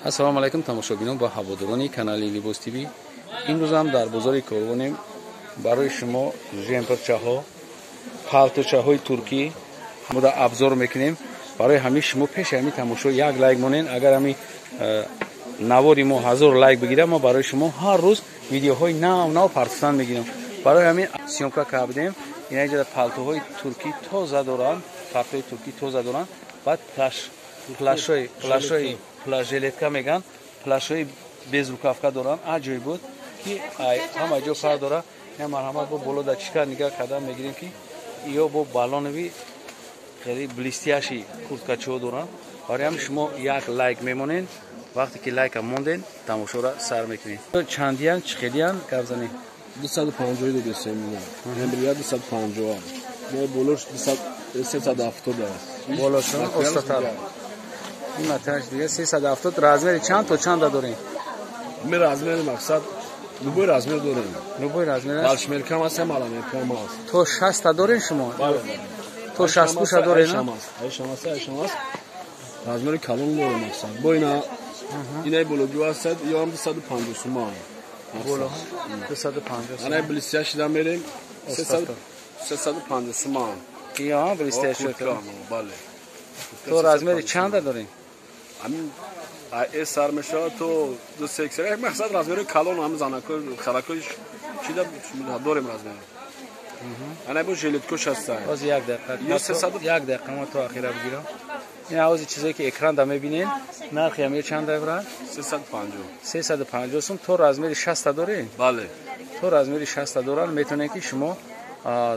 Ассалому алайкум тамошобинон ва ҳаводорони канали Либос ТВ. Имрӯз ҳам дар бозори Корвонем барои шумо жемперчаҳо, палточаҳои туркӣ ҳамуда обзор мекунем. Барои ҳамин шумо пеши ҳамин тамошо як лайк монен. Агар ҳамин навори мо 1000 лайк бигирад, мо барои шумо ҳар рӯз видеоҳои нав нав партофтан мегирем. Барои ҳамин съёмка кардем. Ина инҷа палтоҳои туркӣ тоза доранд, палтоҳои туркӣ тоза доранд. Баъд плащои жилетка меган, плащои безрукавка доранд. Аҷоиб буд ки ҳама ҷо фарқ дора. Я марҳамат бо боло да чика нигаҳ кардан мегирем ки ё бо балонови хеле блестящий курткачиҳо доранд. Барои ҳамин шумо як лайк мемонед. Вақте ки лайка монден, тамошоро сар мекунед. Чандиян, чӣ хелиян гап занед? 250 додесем. Эмбрия 250. Мо болош 370 аст. Болошон остатар. Ин маташ дига 370. Размери чанд то чанда дорем? Ми размери мақсад любой размер дорем. Любой размер аст. Балшмеркам аст, маламеркам аст. То 60 та дорем шумо? Бале. То 60 пуша дорем? Айшам аст, айшам аст. Размери калон дорем мақсад. Бо ина инаи бологио аст, ё ҳам 250 сӯма. Боло 250. Ана блестящий да мерем 350 сӯма. Ё блестящий. Бале. То размери чанда дорем? Ҳамин сар мешавад то 2-3. Мақсад размери калон ҳам занако харако чида дорем размер. Ана бо жилеткош аст. Боз як дақиқа. Як дақиқа мо то охира бигирам. Ин авози чизое ки экран да мебинед, нархи ҳам чанд евро? 350. 350 сум. То размери 60 доред? Бале. То размери 60 доранд, метавонед ки шумо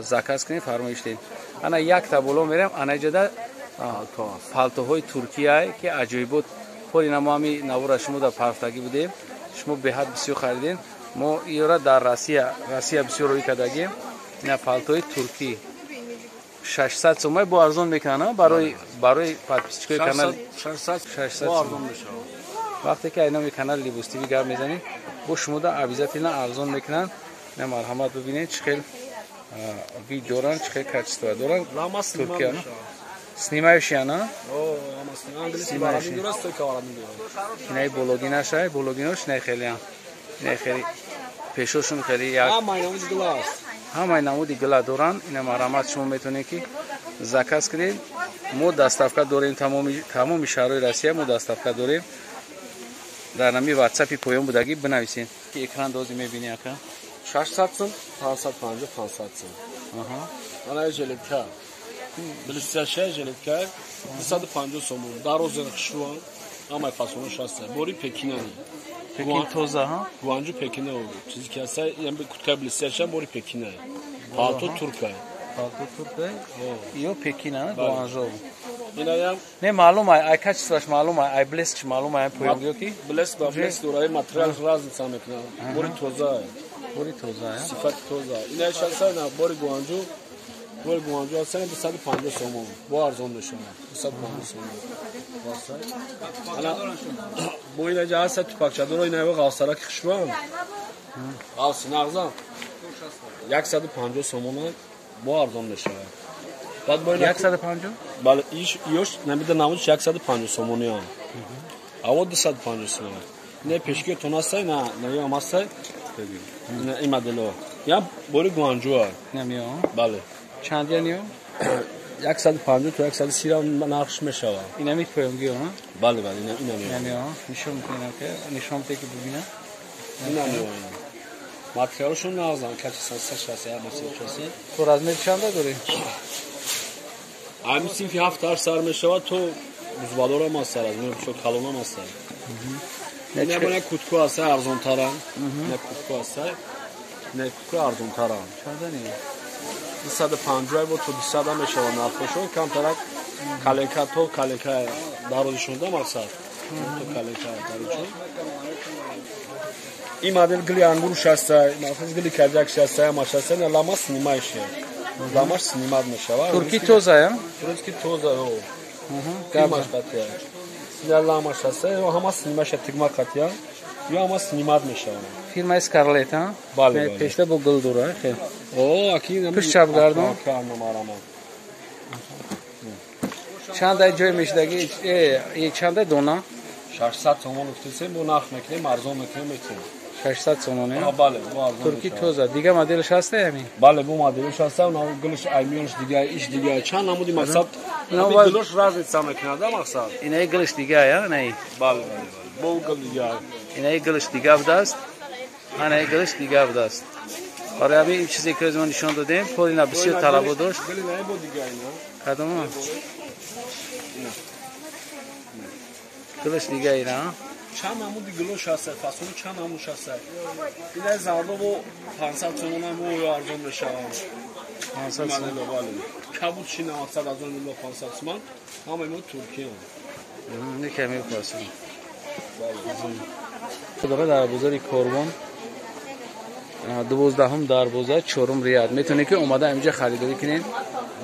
заказ кунед, фармоиш диҳед. Ана якта боло мерем, ана иҷода палтоҳои туркия ки аҷоибот. Пори мо ҳами навора шумо дар парфтагӣ будем, шумо беҳад бисёр харидем. Мо иёра дар Россия бисёр рӯй кардагем. Ина палтои туркӣ 600 сомай бо арзон мекунанд барои подписчикои канал. 600 бо арзон мешавад. Вақте ки ай номи канали Либос ТВ гап мезанед, бо шумода обязательно арзон мекунанд. Ина марҳамат бибинед чӣ хел вид доранд, чӣ хел качество доранд. Туркия снимающий ана? Инаи бологинашай, бологинош инаи хелиам. Инаи хели пешошун хели як. Ҳамаи намуди гила доранд. Ина марҳамат шумо метавонед ки заказ кунед. Мо доставка дорем тамоми шаҳрҳои Россия мо доставка дорем. Дар ҳамин WhatsApp-и поён будагӣ бинависед. Экран дози мебинӣ ака? 600 сум, 550, 500 сум. Аҳа. Ана жилетка. Блестящая жилетка 250 сомон. Дарози хушрӯ, ҳамаи фасонаш ҳаст. Бори Пекинани. Пекин тоза, ҳа? Гуанҷу Пекина. Чизе ки ҳаст, ин куртка блестящая бори Пекина. Палто турка. Палто турка? Ё Пекина, Гуанжоу. Инаям не маълум ай качествоаш маълум ай блескш маълум ай поёнгиё ки блеск ба блеск дора, материал разница мекунад. Бори тоза. Бори тоза, сифати тоза. Инааш ҳаст, бори Гуанҷу. Бори Гуанҷу ҳаст 250 сомон. Бо арзон мешавад. 250 сомон. Ана бо ина ҷа ҳаст тупакчадоро, ина ғавсараки хушрӯам. Ғавси нағзам 150 сомонан бо арзон мешавад. Баъд бо ина 150? Бале, иш ёш намида намудиш 150 сомониам. Аво 250 сомон. Не пешки тон ҳаст, на ё ҳаст. Ина ин модело. Я бори Гуанҷу. Намиё? Бале. Чанд яниё? 150 то 130 нархш мешавад. Инами поёнгиё, ҳа? Бале, бале, инами. Инамиё. Нишон мекунам ки нишон бите ки бибинам. Инамиё. Материалшон нағзан, качество 160, 160. То размер чанда дорӣ? Ҳамин синфи 7-8 сар мешавад то бузбалорам аст, размер бисёр калонам аст. Ина бона кутку аст, арзонтарам. Ина кутку аст. Ина кутку арзонтарам. Чанда не? 250 бо то 200 мешавад нархошон, камтарак каленка то каленка дарозишонда мақсад. То каленка дарозишон. Ин модел гили ангуруш аст, мақсад гили каҷак аст, ҳамаш аст, ина лама снимающая. Ламаш снимат мешавад. Турки тоза, я? Турки тоза, о. Фирмаш қатия. Ина ламаш аст, ҳама снимаша тигма қатия. Ё ҳама снимат мешавад. Фирмаи Скарлет, ҳа? Бале, бале. Пешта бо гул дора, хел. О, аки Пеш чап гардон. Чандай ҷой мешидаги? Чандай дона? 600 сомон гуфтем, бо нарх мекунем, арзон мекунем, метем. 600 сомон, а? Бале, бо арзон. Турки тоза. Дига моделш ҳаста ҳамин? Бале, бо моделш ҳаста, на гулш аймионш дига, иш дига, чанд намуди мақсад. Ина гулш разница мекунад, да мақсад. Инаи гулш дига, я, наи. Бале, бале, бале. Бо гул дига. Инаи гулш дига будааст. Анаи гулш дига будааст. Барои ҳамин ин чизе ки мо нишон додем, полина бисёр талабот дошт. Гули наи бо дига ина. Кадома? Гулш дига ина. Чанд намуди гулош ҳаст, фасони чанд намудш ҳаст. Ина зардо бо 500 сомон ҳам арзон мешаванд. 500 сомон. Бале. Кабуд шина мақсад аз он ҷумла 500 сомон. Ҳамаи мо туркиянд. Не ками фасон. Дора дар бозори Корвон 12-ум дарвоза, 4-ум ряд. Метавонед ки омада ҳаминҷа харидорӣ кунед.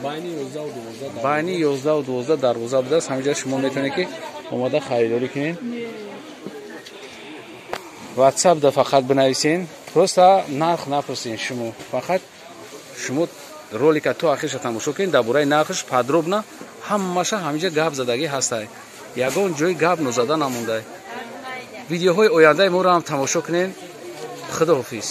Байни 11 ва 12. Байни 11 ва 12 дарвоза будааст. Ҳаминҷа шумо метавонед ки омада харидорӣ кунед. WhatsApp да фақат бинависен, просто нарх напурсен шумо. Фақат шумо ролика то ахирша тамошо кунед, дар бораи нархш подробно ҳамаша ҳаминҷа гап задагӣ ҳастай. Ягон ҷои гап нозада намондай. Видеоҳои ояндаи моро ҳам тамошо кунед. Худоҳофиз.